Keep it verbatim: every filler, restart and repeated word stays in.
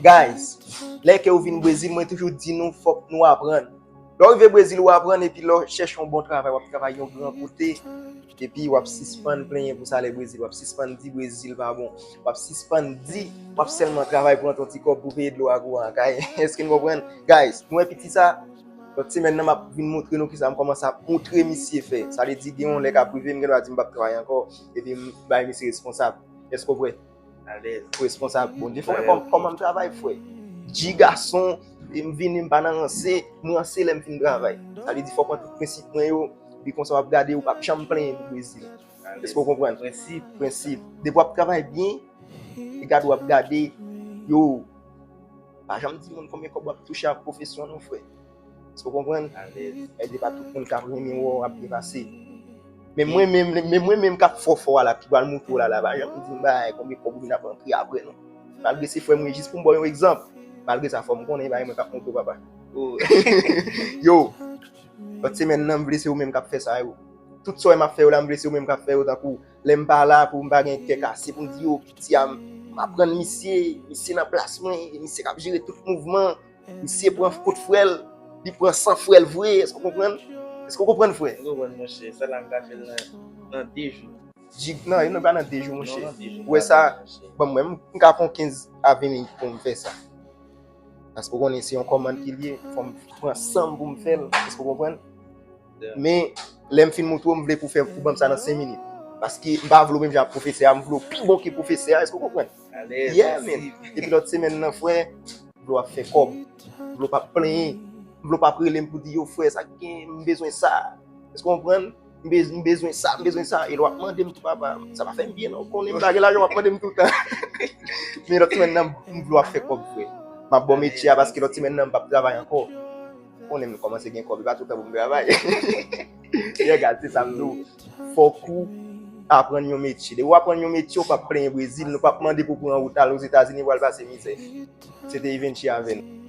Guys, lè ke w vin Brezil, mwen toujou di nou, fòk nou aprann. Lè w rive Brezil, w aprann, epi lè w chèche yon bon travay, w ap travay yon gran kote, epi w ap sispann plenyen pou salè Brezil, w ap sispann di Brezil pa bon, w ap sispann di, w ap sèlman travay pou antre yon ti kòb pou peye dlo a kouran an kay. Èske n konprann? Guys, nou wè piti sa? Lòt semèn nan, m ap vin montre nou kisa m kòmanse ap montre misye fè. Sa vle di, gen yon lè k ap rive, m gen dwa di m p ap travay ankò, epi m bay misye responsab. Èske w prè? Alèz. Responsab. Bondye fè mwen kòm- kòman m travay, frè. Dji gason, e m vini, m pa nan ranse, m ranse lè m fin travay. Sa vle di, fòk mwen tout prensip mwen yo, epi konsa w ap gade, ou p ap janm plenyen pou Brezil. Èske w konprann? Prensip. Prensip. Depi w ap travay byen, e gade w ap gade, yo, pa janm di moun konbyen kòb w ap touche ak pwofesyon non, frè. Èske w konprann? Alèz. Èske pa tout moun k ap renmen wè w ap byen pase? Men mwen menm, men mwen menm k ap fò fò a la, ki pral montre w la, la, pa janm di m bagay, konbyen kòb ou vin ap rantre apre non. Malgre se frè m, jis pou m ba w yon egzanp. Malgre sa, fò m konnen, e pa mwen k ap montre w, papa. Oh. Yo, lòt semèn nan, m vle se ou menm k ap fè sa yo. Tout sa w wè m ap fè yo la, m vle se ou menm k ap fè yo, tankou lè m pa la, pou m pa gen kè kase, pou m di, yo, piti a, m aprann misye, misye nan plas mwen, misye k ap jere tout mouvman, misye pran kout frè l, li pran san frè l vre, èske w konprann? Èske w konprann, frè? M konprann, monchè, sa la m ka fè l nan, nan de jou. Jig, non, e non, pa nan de jou, monchè. Non, nan de jou, ou wè sa, monchè. Bon, mwen, m, m ka pran kenz a ven minit pou m fè sa. Paske w konnen se yon kòmann ki l ye, fò m pran san m pou m fè l, èske w konprann? Men, lè m fin montre w, m vle pou fè, pou ban m sa nan senk minit. Paske m pa vle w menm jan ak pwofesè a, m vle w pi bon ke pwofesè a, èske w konprann? Alèz, yeah, man. Mèsi. Epi lòt semèn nan, frè, m vle w ap fè kòb. M vle w p ap plenyen. M vle w p ap rele m pou di, yo, frè, sa k gen, m bezwen sa. Èske w konprann? M bez-, m bezwen sa, m bezwen sa. E lè w ap mande m tou, papa, sa pa fè m byen, non. Ou konnen m pa gen lajan, w ap mande m toutan. Men lòt semèn nan, m vle w ap fè kòb, frè. M ap ba w metye a, paske lòt semèn nan, m p ap travay ankò. Konnen m kòmanse gen kòb, e pa toutan pou m travay. Yeah, guys, se sa m di w. Fòk ou aprann yon metye. Depi w aprann yon metye, ou p ap plenyen Brezil, nou p ap mande pou pran wout al Ozetazini pou al pase mizè. Se te Evenchi avè n.